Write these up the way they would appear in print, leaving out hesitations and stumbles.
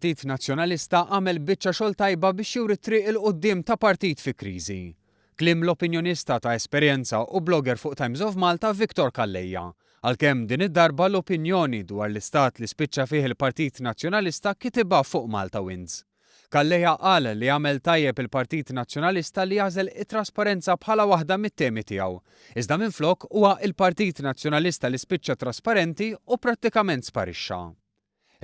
il-Partit Nazzjonalista għamel biċċa xogħol tajba biex juri t-triq 'il quddiem ta' partit fi kriżi. Kliem l-opinjonista ta' esperjenza u blogger fuq Times of Malta Victor Calleja. Għalkemm din id-darba l-opinjoni dwar l-istat li spiċċa fih il-Partit Nazzjonalista kitibha fuq Malta Winds. Calleja qal li għamel tajjeb il-Partit Nazzjonalista li għażel it-trasparenza bħala waħda mit-temi tiegħu. Iżda minflok huwa il-Partit Nazzjonalista li spiċċa trasparenti u prattikament sparixxa.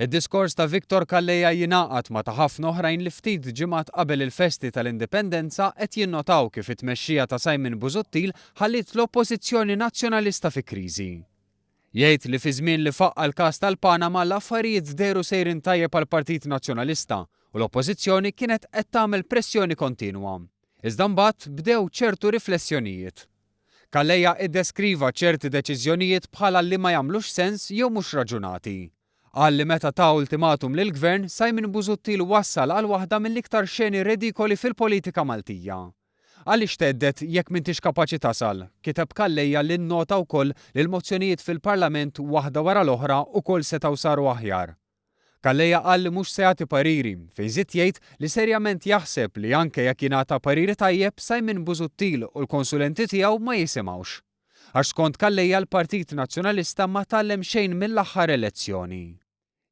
Id-diskors ta' Victor Calleja jingħaqad ma' ta' ħafna oħrajn li ftit ġimgħat qabel il-festi tal-Indipendenza qed jinnotaw kif it-tmexxija ta' Simon Busuttil ħalliet l-Oppożizzjoni Nazzjonalista fi kriżi. Jgħid li fi żmien li faqqa' l-każ tal-Panama l-affarijiet dehru sejrin tajjeb għall-Partit Nazzjonalista u l-Oppożizzjoni kienet qed tagħmel pressjoni kontinwa. Iżda mbagħad bdew ċertu riflessjonijiet. Calleja iddeskriva ċerti deċiżjonijiet bħala li ma jagħmlux sens jew mhux raġunati. Qal li meta ta ultimatum lill-Gvern, Simon Busuttil wassal għal waħda mill-iktar xeni redikoli fil-politika Maltija. Għaliex thedded jekk m'intix kapaċi tasal? Kiteb Calleja li nnota wkoll li l-mozzjonijiet fil-Parlament waħda wara l-oħra ukoll setgħu saru aħjar. Calleja qal li mhux se jagħti pariri, fejn żied jgħid li serjament jaħseb li anke jekk jingħata pariri tajjeb Simon Busuttil u l-konsulenti tiegħu ma jisimgħux. Għax skont Calleja l-Partit Nazzjonalista ma tgħallem xejn mill-aħħar elezzjoni.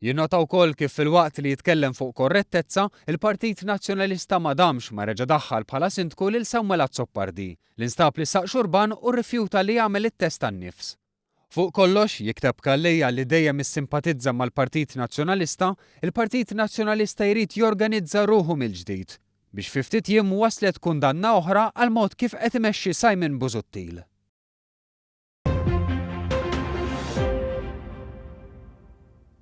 Jinnota wkoll kif filwaqt li jitkellem fuq korrettezza, il-Partit Nazzjonalista ma damx ma reġa' daħħal bħala Sindku lil Samuel Azzopardi, li nstab li saq xurban u rrifjuta li jagħmel it-test tan-nifs. Fuq kollox, jikteb Calleja li dejjem issimpatizza mal-Partit Nazzjonalista, il-Partit Nazzjonalista jrid jorganizza ruħu mill-ġdid, biex fi ftit jiem waslet kundanna oħra għall-mod kif qed imexxi Simon Busuttil.